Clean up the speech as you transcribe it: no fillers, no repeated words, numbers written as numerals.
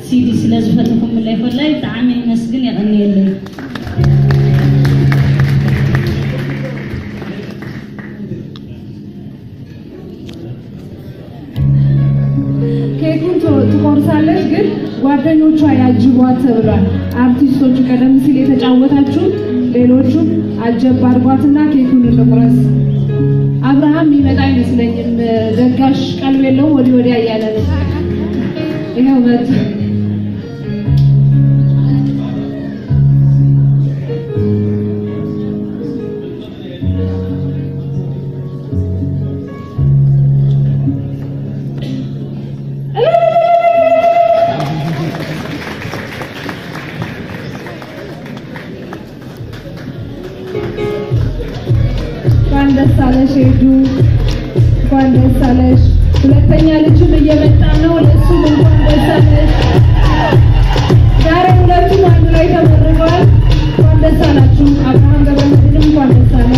ሲዲ ስለ ዝፈተኹምለይ ኮላይ ብጣዕሚ የመስግን። የቐኒየለይ። ኬኩን ትቆርሳለች፣ ግን ጓደኞቿ ያጅቧት ተብሏል። አርቲስቶቹ ቀደም ሲል የተጫወታችሁት ሌሎቹም አጀብ አድርጓትና ኬኩን እንቁረስ። አብርሃም የሚመጣ አይመስለኝም። ደጋሽ ቀልብ የለውም፣ ወዲህ ወዲያ እያለ ነው። ይኸው መጡ። እንኳን ደስ አለሽ ሄዱ፣ እንኳን ደስ አለሽ። ሁለተኛ ልጅም እየመጣ ነው። ለእሱም እንኳን ደስ አለሽ። ዛሬ ሁለቱም አንድ ላይ ተመርቀዋል። እንኳን ደስ አላችሁ። አብርሃም ገብረመድህንም እንኳን ደስ አለ።